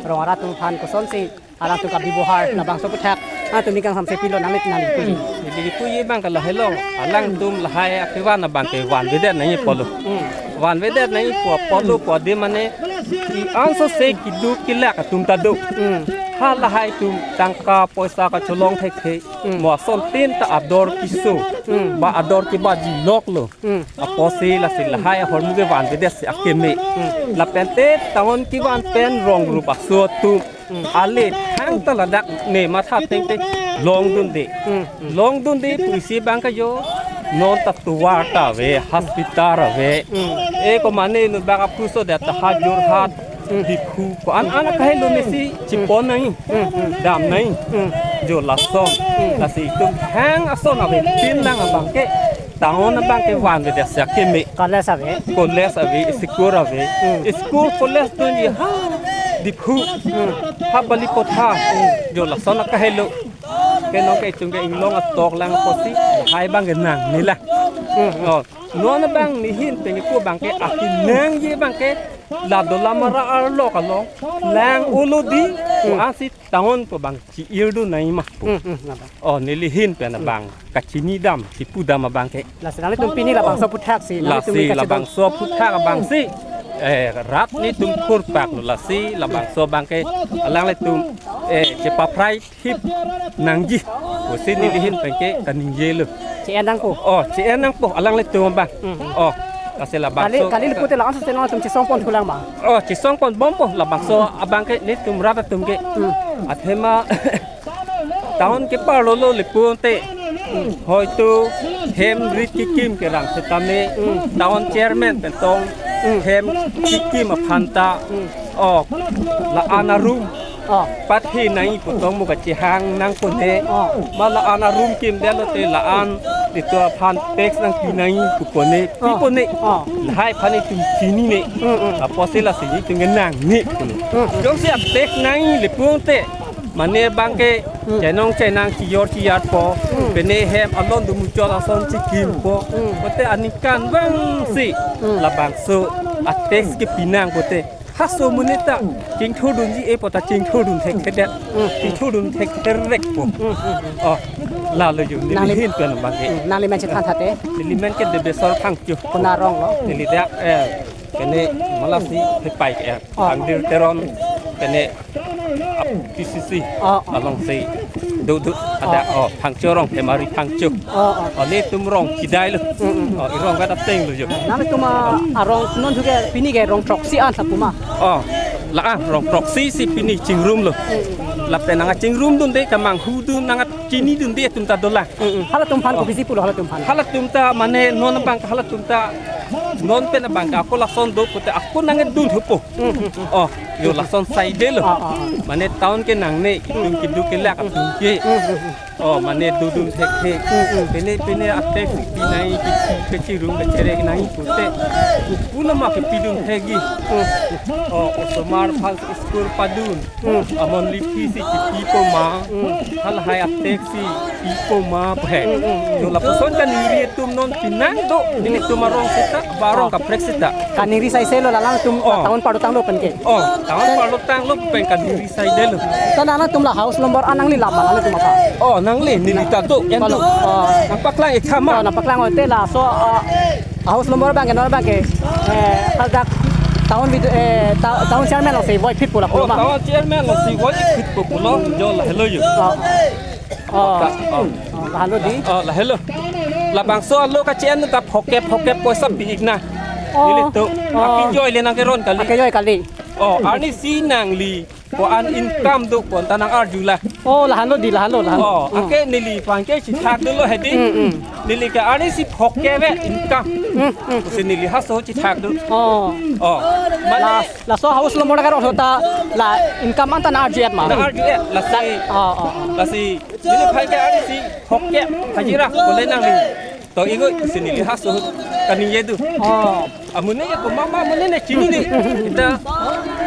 rong arat atum aphan kosonsi alangtum kabibohar labangso aputhak atum ningkang samse pilo nanglit nangli puji. Neli puji abang ke lahelo, alangtum lahai akevan abang ke vanvedet nangji pulo. Hmm. Vanvedet nangji pu apotlo pu adim mane i anso se keduk kelak atum ta do. Hmm. Ha lahai atum tangka poisa kacholong thekthe. Hmm. Mo asontin ta ador keso. Hmm. Ba ador kebaji loklo. Hmm. Apotsi lasi lahai ahormu ke vanvedet si akeme. Hmm. Lapen te town kevan pen rong rup aso atum. Hmm. Ale thangta ladak ne matha tengte longdunde. Hmm. Longdunde pusi abang ke jo non ta tovar ta ave, hospital ave. Hmm. E ko mane inut abang aphuso det ta ha Jorhat, Hmm. Diphu ko-an an kahelo mesi chipon nangji. Hmm, hmm. Dam nangji. Hmm. Jo lason. Hmm. Lasi itum hang ason ave pin lang abang ke town abang ke vanvedet si akeme. College ave. College ave, school ave. Hmm. School college dunji ha Diphu. Hmm. Ha Balipatha. Hmm. Jo lason kahelo. Ke non ke itum ke inglong atok lang apotsi lahai abang ke nangne la. Hmm. Oh, non abang nehin pen ko abang ke akinangji abang ke la Dolamara arlo kalong lang olo di ko-ansi town pu abang chi-irdun nangji ma pu. Hmm, hmm, napa? Oh, nelihin pen abang kachinidam, chipudam abang ke. Lasi nanglitum pini labangso aputhak si, nanglitum Lasi ni kachidon. Labangso aputhak abang si, eh, rat netum khurpak lo lasi labangso abang ke alanglitum, eh, chepaphrai thip nangji. Pusi nelihin pen ke kaningjelo. Che-en nangpo. Oh, che-en nangpo alanglitum abang. Hmm. Oh, lasi Kali, labangso kali pute la-ansi nanglitum chesongpon thulang ma? Oh, chesongpon bompo labangso abang ke netum rat atum ke. Hmm. Athema town keparlo lo le pulote. Hoito hem rit kekim kerang setame. Hmm. Town chairman pen tong. Hmm. Hem kekim aphan ta. Hmm. Oh, la-an arum. Oh. Pathi nangji pu tong mo kachehang nangpo ne. Oh. Ma la-an arum kimdetlo te la-an netum aphan tax nangpi nangji pu pone. Pi Oh. Pone. Oh. Lahai aphan netum chinine. Mm, mm. Apotsi lasi netum ke nangne pu ne. Mm, mm. Jongsi a-tax nangji le pulote. Mane abang ke Mm. chenong chenang chijor chijatpo. Mm. Pene hem alon do muchot ason chikimpo. Mm. Pulote aningkan abang si Mm. labangso a-tax kepi nang pulote. Kaso amonit ta chingthurdunji apot ta chingthurdun thekthedet. Hmm. Chingthurdun thektherekpo. Hmm, hmm, hmm. Oh, lalo jo, neli Nangli- ahin pen abang ke. Hmm, nangli men chethan thate. Neli men ke Debeswar Phangcho. Konat arong lo? Neli dak, eh, kene Malasi Hepai ke, eh, Oh. Angdir Teron, kene P C C Oh, oh. alongsi duduk ada, Oh. oh, Phangcho arong, Hemari Phangcho. Oh, oh. Oh, nelitum rong chidai lo. Mm, mm, mm. Oh, irong kata teng lo jo. Nangtum a, arong non thuke pini ke rong throksi an sapu ma? Oh, la-an rong throksi si pini chingrum lo. Mm, mm. Lapen nangchingrumdunde, kamanghu dun, nangchinidunde atum ta dolang. Mm, mm. Halatum aphan Oh. kopisi pulo halatum aphan? Halatum ta mane non abang halatum ta non pen abang ako lason do pute ako nangdun thupo. Mm, mm, mm. Oh, jo lason saide lo. Ah, ah, ah. Mane town ke nangne, itum keduk kelak atum ke. Mm, mm, mm. Oh, mane dudun thekthe. Mm, mm. Pine pine a-tax pinai ke, kechirum kecherek nai pute. Puna ma kepidun thekji. Mm. Oh, osomar aphan school padun. Mm. Amon liphi si chipipo ma. Mm. Halahai a-tax si pipo ma pu he. Mm, mm, mm. Jo lapuson kaningri atum non pinang do. Nelitum arong seta, ba arong Oh. kaprek seta. Kaningri saise lo, la alangtum Oh. town parlotanglo pen ke. Oh, town Sen- parlotanglo pen kaningri saide lo. Tan alangtum la house number an nangli lap ma alangtum apa? Oh, nangli, neli ta do, en do. Palo. Oh. Nangpaklang ik tha ma. Oh, nangpaklang ik te laso, ah, house number abang ke, non abang ke. Eh, hadak town vid-, eh, ta-, town chairman alongsi voiphit pu la Oh, pulo ma? town chairman alongsi voiphit pu pulo, jo lahelo jo. Oh. Oh. Oh. Oh, lahelo dei. Oh, lahelo. Labangso alo kachi-en ta phokep phokep poisa pi ik nang. Oh. Nelitum. Oh. Akejoi le nangkeron kali. Akejoi kali. Oh, arnisi nangli ko-an income do pu ta nang-arju la. Oh, lahenlo dei, lahenlo, lahenlo. Oh, Hmm. anke neliphan ke chithak dolo he dei. Hmm, hmm. Neli ke arnisi phokep ve income. Hmm, hmm. Pusi neli haso chithak do. Oh. Oh. Mane Las, laso house number karong ta la income an ta nang-arju-et ma? Nang-arju-et, lasi. Oh, oh, oh. Lasi neliphan ke arnisi phokep hajira kole nangli. To igo pusi neli haso kaningje do. Oh. Amonit ke komat ma amonit ne chinine. Ita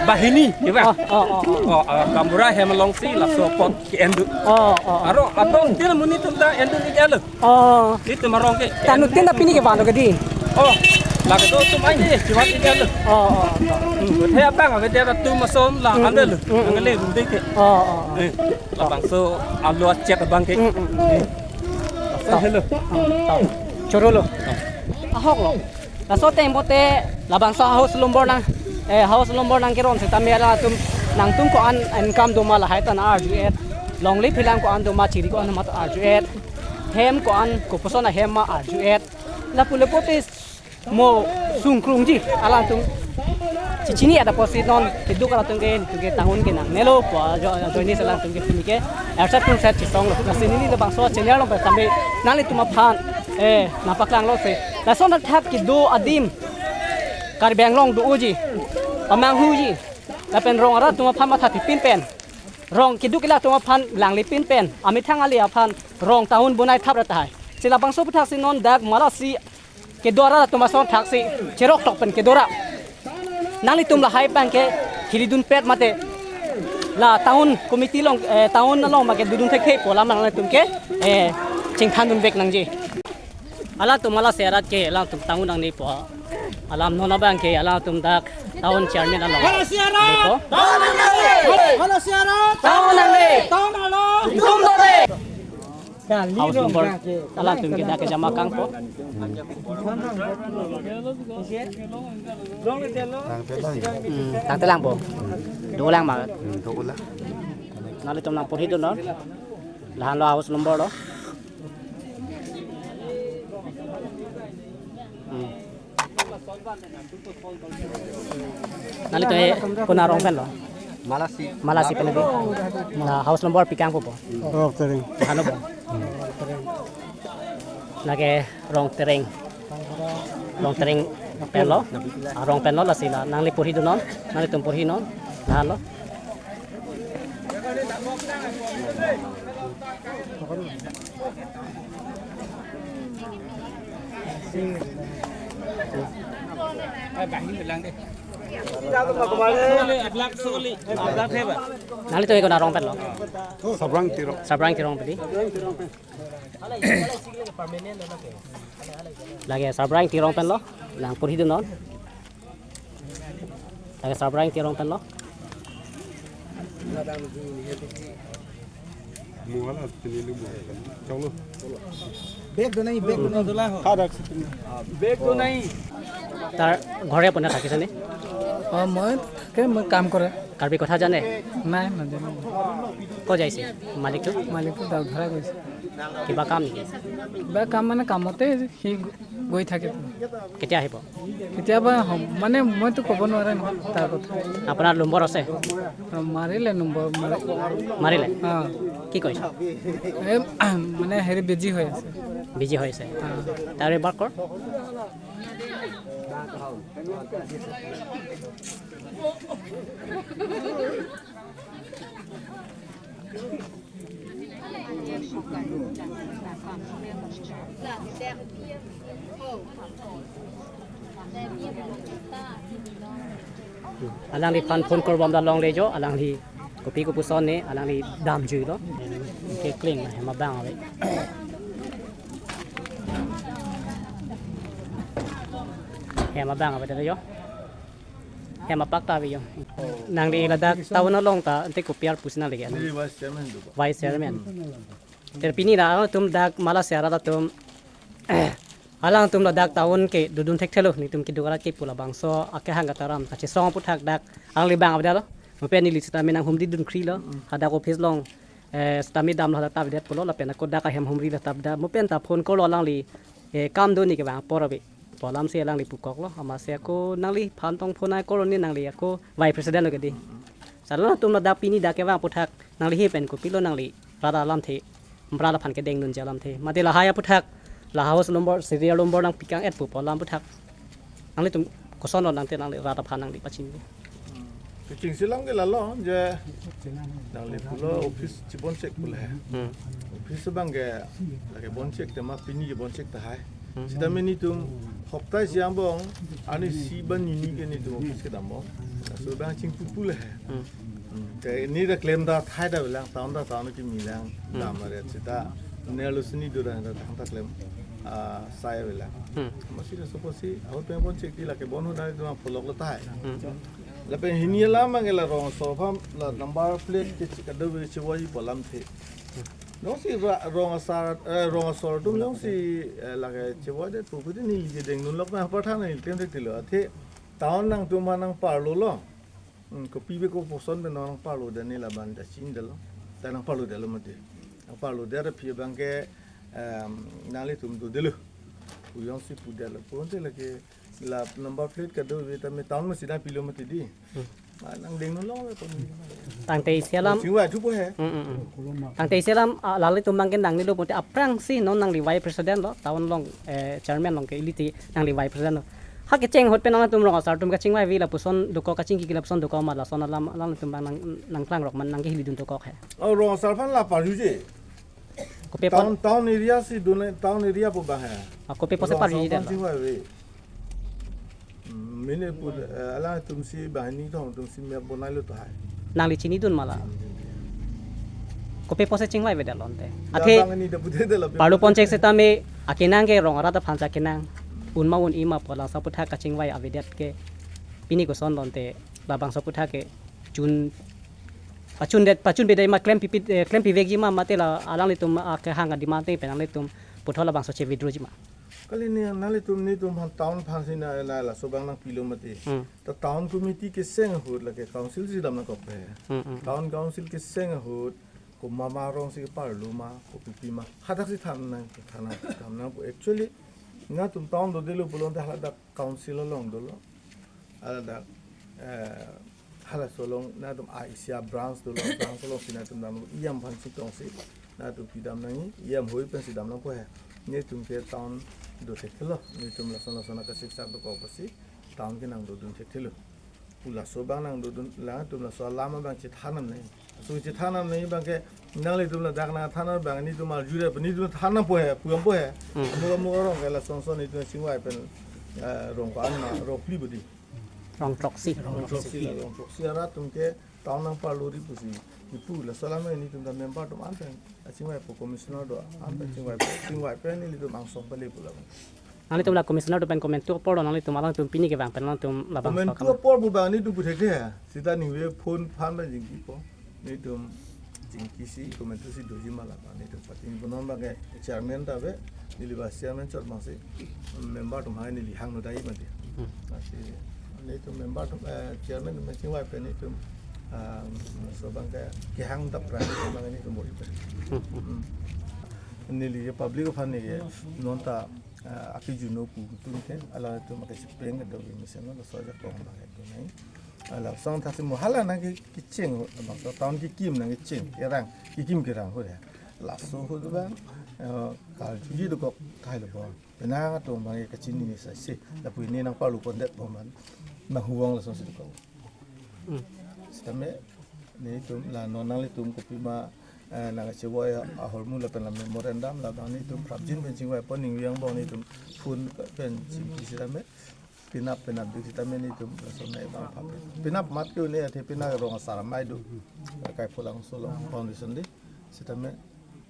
banghini, ke ba? Oh, oh, oh, oh. Oh, ah, Gaonbura hem alongsi laso apot ke-en do. Oh, oh, oh. Aro adon tin amonit atum ta en dun ik-et lo. Oh. Nelitum arong ke. Tanu tin ta pini kevan lo ke dei. Oh. Lake do atum ai dei, chivan ik-et lo. Oh, oh, oh. Hmm, he abang ave dia atum ason la Hmm, ave lo. Hmm, hmm. Ang le rum dei ke. Oh, oh, oh. Eh, labangso alo achet abang ke. Hmm, hmm, hmm. Eh. Laso helo. Hmm, ta. Choro lo. Ah. Ahok lo. Laso ateng pote labangso house number nang, eh, house number nangkeron setame alangtum, nangtum ko-an income do ma lahai ta nang-arju-et. Longle phelang ko-an do ma, chiri ko-an do ma ta arju-et. Hem ko-an kopuson ahem ma arju-et. Lapu le pote mo sungkrungji alangtum. Chechini ada posi non keduk alangtum ke, nelitum ke tangun ke nangnelo pu ajo-, ajoine si alangtum ke pini ke. Ersat tum set chisong lo. Lasi neli labangso channel along pen kami nanglitum aphan, eh, nangpaklanglo si. Lason athak kedo adim Karbi Anglong do-oji, pamanghuji, lapen rong arat atum aphan mathathipin pen, rong keduk kelak atum aphan langlipin pen, amethang ale aphan rong town bonai thap ra tahai. Si labangso aputhak si non dak Malasi kedo arat atum ason athak si cherok tok pen kedo ra. Nanglitum lahai abang ke hilidun pet mate la town committee along, eh, town along ma ke dodun thekthe pu alam nanglitum ke, eh, chingthandun vek nangji. Alangtum Malasi arat ke alangtum tangun nangne pu alam non abang ke alangtum dak town chairman along Malasi arat! Depo. Tangun nangne! Malasi arat! Tangun nangne! Tangun along! Itum dote! House number alangtum ke dak kejama kangpo. Hmm, tangtelangpo. Dolang ma. Hmm, dolang. Nanglitum nangporhidun non. Lahenlo house number lo. Hmm. Nanglitum ke konat arong pen lo? Malasi. Malasi pen lo. Na house number pi kangpo po? Rong Tereng. Ano po? Lake Rong Tereng. Rong Tereng pen lo. Ah, rong pen lo lasi la. Nangli porhidun non. Nanglitum porhi non. Lahenlo. Nanglitum ke konat arong pen lo? Sabrang Terong. Sabrang Terong pen dei. Lake Sabrang Terong pen lo. Nangporhidun non. Lake Sarbrai Teron pen lo. Bag do nahi, bag do nahi. Bag do nahi. Tar ghore apuni thakise ne? অ মই থাকে, মই কাম কৰে। Karbi Kotha jane? নাই, নাজানো। Ko jaise? Malik tu? মালিকটো দাউধৰা গৈছে। Kiba kam niki? কিবা কাম মানে কামতে সি গৈ থাকে। Ketia ahibo? কেতিয়াবা হম- মানে মইতো ক'ব নোৱাৰে ন তাৰ কথা। Apunar number ase? আৰু মাৰিলে নম্বৰ মাৰি। Marile? অ Ki koise? এই মানে হেৰি বিজি হৈ আছে। Busy hoise. O. Tare barkor? Alangliphan phone korbom ta longlejo, alangli kopi kopuson ne, alangli damjuilo. Ke kling hem abang ave. Hem abang ave ta jo. Hem apak ta ave jo. Nangli ladak town along ta ante kopi arpu si nangli ke? Neli vice chairman do. Vice chairman. Ter pini la atum dak Malasi arat atum, alangtum ladak town ke dodun thekthelo, netum keduk arat ke pu labangso akehang kataram kachesong aputhak dak alangli bang avedetlo. Mo pen neli sitame nanghumri dunkri lo. Hadak office along, eh, sitame damlo, hadak ta avedet pulo, lapen ako dak ahem humri lo ta avedet. Mo pen ta phone call lo alangli, eh, kam do neke bang apor ave pu alam si alangli pukoklo. Amatsi ako nangliphan tong phone ai call ne, nangli ako vice president lo ke dei. Salo atum ladak pini dak kevang aputhak nangli hi pen kopilo nangli rat alamthe, rat aphan kedengdunji alamthe, mate lahai aputhak, la house number, serial number nangpi kang-et pu pu alam aputhak nanglitum koson lo nangte nangli rat aphan nangli pachini? Kechengsi alam ke lalo je nangli pulo office chibonchek pulo he. Hmm. Office abang ke lake bonchek tema pini kebonchek tahai. Sitame netum hopta isi angbong arni isi ba hini ke netum office kedambom. So abang chingpu pulo he. Hmm. Hmm. Te neli ta klem ta thai ta avelang, town ta town kimi lang, dam aret sita nerlo sini dura ta tang ta klem, ah, sai avelang. Hmm. Amatsi ta suppose si ahut pen bonchek ti lake bon hona itu nang pholok lo tahai. Hmm. Lapen hini alam abang ke la rong asor aphan la number plate ke chikado ve chevoi pu alamthe. Jongsi ra- rong asar, eh, rong asor atum jongsi, eh, lake chevoidet pu kuti neli kedengdun lok ma apar than neli klem thekthe lo. Athe town nangtum aphan nangparlo lo. Hmm, kopi be kopuson be nangparlodet, neli labang ta chinidetlo. Ta nangparlodetlo mati. Nangparlodet aphi abang ke, em, nanglitum dodetlo. Pu jongsi pudetlo. Pu ante lake la number plate kado ve tame town masi nangpilo mati dei. Ah, nangdengdun lok le pon. Tangte isi alam. Chingvai thupo he. Hmm, hmm, hmm. Tangte isi alam, ah, lalitum abang ke nangnelo pute aphrangsi non nangli vice president lo, town along, eh, chairman along ke ili ti nangli vice president lo. Ha kecheng ahut pen nangtum rong asar atum kachingvai ave lapuson dokok, kachingki lapuson dokok ma, lason alam alangtum abang nang nangklang rok ma nangkehilidun dokok he? Oh, rong asar aphan la parjuji. Kopi apot? Town, town area si dun, town area pu abang he. Ah, kopi apotsi parjuji det lo? Chingvai ave. Hmm, mene pu, eh, alangtum si banghini thom atum si map bonailo tahai. Nangli chinidun ma la? Kopi apotsi chingvai avedet lo ante? La Athe banghini ta pudetlo. parlo ponchek sitame akenang ke rong arat aphan si akenang un ma un-e ma pu labangso aputhak kachingvai avedet ke pini koson lo ante, labangso aputhak ke chun pachundet, pachunbedet ma, klem pipit, eh, klem pivekji ma, mate la alanglitum akehang adima te pen nanglitum puthot labangso che withdraw ji ma? Kali ne nanglitum netum aphan town aphan si na, na laso abang nangpilo mati. Hmm. Ta town committee keseng ahut lake council si dam nangkok he. Hmm, hmm. Town council keseng ahut komat ma rong si keparlo ma, kopi pi ma, hadak si than nang, than nang, than nang. Actually nangtum town dodetlo pulote haladak council along dolo. Haladak, eh, halaso along nangtum a isi a branch dolo, branch along si nangtum dam, E M aphan si tongsi nangtum pidam nangji, E M hoi pensi dam nangpo he. Netum ke town do thekthelo, netum lason lason akasiksak dokok pusi town ke nangdodun thekthelo. Pu laso abang nangdodun, latum laso alam abang chethan nang nangji. Laso chethan nang nangji abang ke nanglitum ladak nangthan abang netum arjure pu netum than nangpo he, pu nangpo he. Hmm. Amuk amuk arong ke lason son netum chingvai pen, eh, rong ko-an ma, rong phli budi. Rong throksi. Rong throksi la, rong throksi arat atum ke town nangparlo ri pusi. Ipu laso alam netum ta member atum an pen achingvaipo, commissioner do an pen chingvaipo, chingvai pen nelitum angsong pale pu la. Nanglitum la commissioner atum pen komantu apor lo, nanglitum alangtum pini kevang pen alangtum labangso komantu akam apor pu bang nelitum puthekthe. Seta ningve phone aphan bang chingkipo. Nelitum chingkisi komantu si doji ma labang nelitum pati. Bonon bang ke chairman ta ave, neli vice chairman chot bang si member atum hai neli hang no dai mati. Hmm. Lasi nelitum member atum, eh, chairman atum chingvai pen nelitum, ah, laso bang ke kehang ta pran bang nelitum bor-i pen. Hmm, hmm. Hmm. Neli ke public aphan neli ke non ta, ah, akejun no pu tum ke, alangtum akechepeng ke do mesen lo, laso ajakong bang ke do nai. Ala song thasi mo hala nang ke kecheng, bangso town kekim nang kecheng, kerang, kekim kerang ho ya. Laso ho do bang, eh, karjuji dokok tahai lo bang. Penang atum bang ke kachinine saise, lapu ne nangpalu pondet bang man, nang huwang laso si dokok. Hmm. Sitame, nelitum la non nanglitum kopima, eh, nangkachevoi ahormu lapen la memorandum labang nelitum prapjin pen chingvai pon ningve angbong nelitum phone pen chingki sitame. Penap penapdik sitame nelitum laso nai bang pha. Penap mat ke une athe penap rong asar amei do. Kaipholangso along foundation di. Sitame,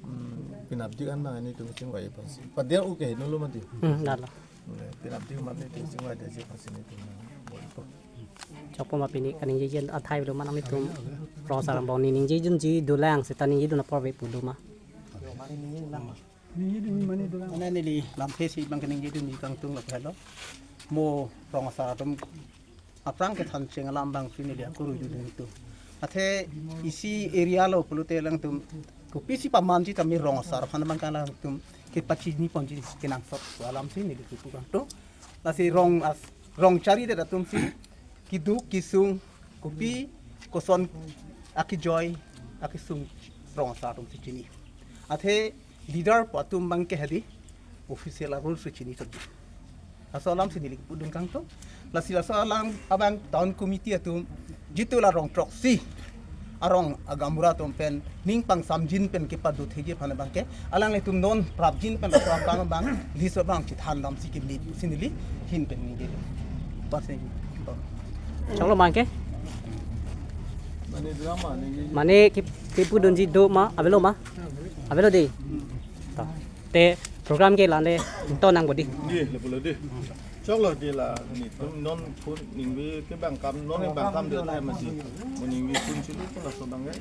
hmm, penapdik an bang nelitum chingvai aphansi. Padia u ke nulu mati. Hmm, dalo. Penapdik mat nelitum chingvai desi aphansi nelitum nang bor-ipo. Chokpo ma pini kaningjejen athai lo ma nanglitum rong asar angbong ne ningjejunji dolang seta ningjejun apor ave pu do ma. Ningjedun mane dolang. Mane neli lamthe si bang kaningjedun ni kangtung lapu helo. Mo rong asar atum aphrang kethan cheng alam bang si neli akurui dun tu. Athe isi area lo pulote alangtum kopisi pamanji tame rong asar aphan bang ke alangtum kepachini ponji kenangsot alam si neli kipu kangtung. Lasi rong as-, rong charidet atum si keduk kesung kopi koson akejoi akesung rong asar atum si chini. Athe leader pu atum bang ke hedi official a-rule si chini chot. Laso alam si neli pudun kangtung. Lasi laso alam abang town committee atum jitu la rong throksi arong agamura atum pen ning pangsamjin pen kepadotheji aphan bang ke alanglitum non prapjin pen laso abang bang list abang chethan lam si kemit si neli hin pen ningje. Pas ni. Choklo bang ke? Mane drama ni. Mane ki, kipudunji do ma, avelo ma? Avelo di. To. Te program ke lale to nang bodi. Di, le bolo di. Choklo di la nelitum non phone ningve ke bang kam non bang kam de thai masi. Mo ningve phone chulu pun laso bang ke.